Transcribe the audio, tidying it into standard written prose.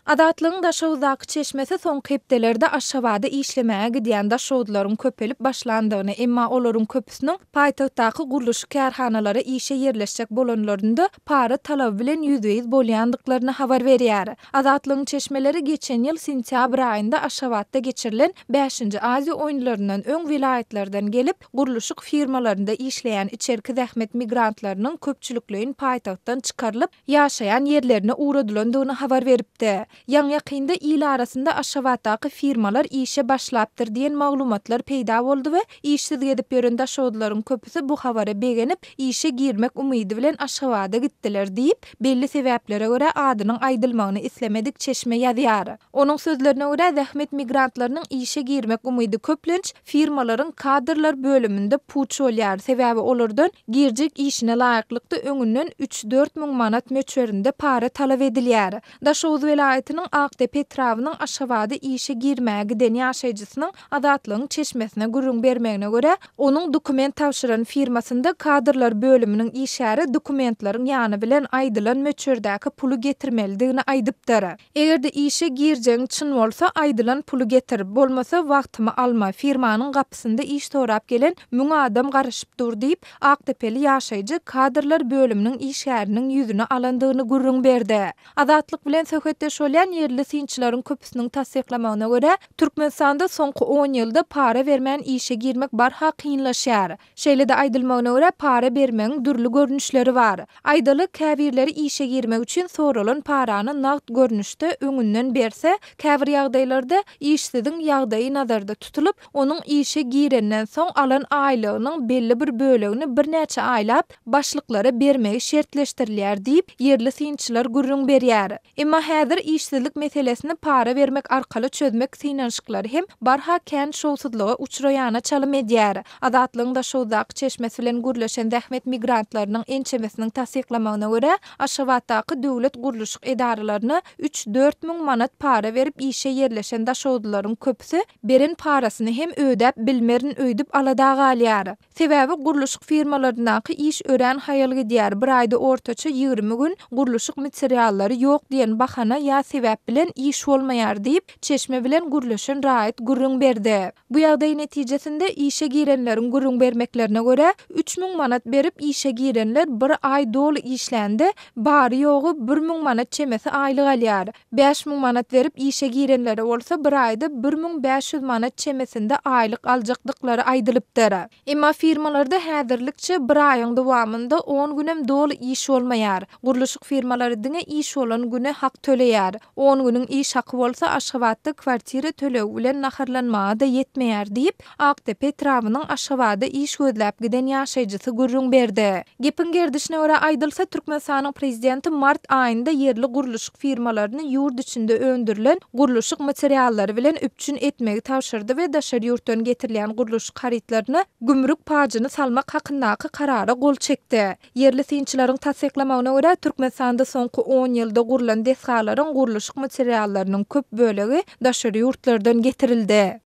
Azatlygyň Daşoguzdaky çeşmesi soňky hepdelerde Aşgabada işlemäge gidýän daşoguzlaryň köpelip başlandygyny, emma olaryň köpüsiniň paýtagtdaky gurluşyk kärhanalara işe ýerleşjek bolanlarynda para talaby bilen ýüzbe-ýüz bolýandyklaryny habar berýär. Azatlygyň çeşmeleri geçen ýyl sentýabr aýynda Aşgabatda geçirilen Bäşinji Aziýa oýunlaryndan öň welaýatlardan gelip, gurluşyk firmalarynda işleýän içerki zähmet migrantlarynyň köpçülikleýin paýtagtdan çykarylyp, ýaşaýan ýerlerine ugradylandygyny habar beripdi. Ýaňy-ýakynda il arasynda Aşgabatdaky firmalar işe başlapdyr diýen maglumatlar peýda boldy we işsiz gezip ýören daşoguzlylaryň köpüsi bu habara begenip, işe girmek umydy bilen Aşgabada gitdiler diýip, belli sebäplere görä adynyň aýdylmagyny islemedik çeşme ýazýar. Onuň sözlerine görä, zähmet migrantlarynyň işe girmek umydy köplenç firmalaryň kadrlar bölüminde puç bolýar, sebäbi olardan girjek işine laýyklykda öňünden üç-dört müň manat möçberinde para talap edilýär. Daşoguz welaýatynyň Akdepe etrabynyň Aşgabada işe girmäge giden ýaşaýjysynyň Azatlygyň çeşmesine gürrüň bermegine görä, onuň dokument tabşyran firmasynda kadrlar bölüminiň işgäri dokumentleriň ýany bilen aýdylan möçberdäki puly getirmelidigini aýdypdyr. Eger-de işe girjegiň çyn bolsa, aýdylan puly getir, bolmasa wagtymy alma, firmanyň gapysynda iş sorap gelen müň adam garaşyp dur diýip, akdepeli ýaşaýjy kadrlar bölüminiň işgäriniň ýüzüni alandygyny gürrüň berdi. Azatlyk bilen söhbetdeş bolýan ýerli synçylaryň köpüsiniň tassyklamagyna görä, Türkmenistanda soňky on ýylda para bermän işe girmek barha kynlaşýar. Şeýle-de aýdylmagyna görä, para bermegiň dürli görnüşleri bar. Aýdaly, käbirleri işe girmek üçin soralan parany nagt görnüşde öňünden berse, käbir ýagdaýlarda işsiziň ýagdaýy nazarda tutulyp, onuň işe girenden soň alan aýlygynyň belli bir bölegini birnäçe aýlap başlyklara bermegi şertleşdirilýär diýip, ýerli synçylar gürrüň berýär. Emma häzir işsizlik meselesini para bermek arkaly çözmek synanyşyklary hem barha kän şowsuzlyga uçraýana çalym edýär. Azatlygyň Daşoguzdaky çeşmesi bilen gürleşen zähmet migrantlarynyň ençemesiniň tassyklamagyna görä, Aşgabatdaky döwlet gurluşyk edaralaryna üç-dört müň manat para berip işe ýerleşen daşoguzlylaryň köpüsi beren parasyny hem ödäp bilmerin öýdüp alada galýar. Sebäbi gurluşyk firmalaryndaky iş örän haýal gidýär, bir aýda ortaça 20 gün gurluşyk materiallary ýok diýen bahana ýa sebäp bilen iş bolmaýar diýip, çeşme bilen gürleşen raýat gürrüň berdi. Bu ýagdaý netijesinde işe girenleriň gürrüň bermeklerine görä, 3000 manat berip işe girenler bir aý doly işlände, bary-ýogy 1000 manat çemesi aýlyk alýar. 5000 manat berip işe girenlere bolsa bir aýda 1500 manat çemesinde aýlyk aljakdyklary aýdylypdyr. Emma firmalarda häzirlikçe bir aýyň dowamynda on günem doly iş bolmaýar. Gurluşyk firmalary diňe iş bolan güne hak töleýär. On günüň iş haky bolsa Aşgabatda kwartira tölegi bilen naharlanmaga-da ýetmeýär diýip, Akdepe etrabynyň Aşgabada iş gözläp giden ýaşaýjysy gürrüň berdi. Gepiň gerdişine görä aýdylsa, Türkmenistanyň prezidenti mart aýynda ýerli gurluşyk firmalaryny ýurt içinde öndürilen gurluşyk materiallary bilen üpjün etmegi tabşyrdy we daşary ýurtdan getirilýän gurluşyk harytlaryna gümrük pajyny salmak hakyndaky karara gol çekdi. Ýerli synçylaryň tassyklamagyna görä, Türkmenistanda soňky on ýylda gurlan desgalaryň gurluşyk materiallarynyň köp bölegi daşary ýurtlardan getirildi.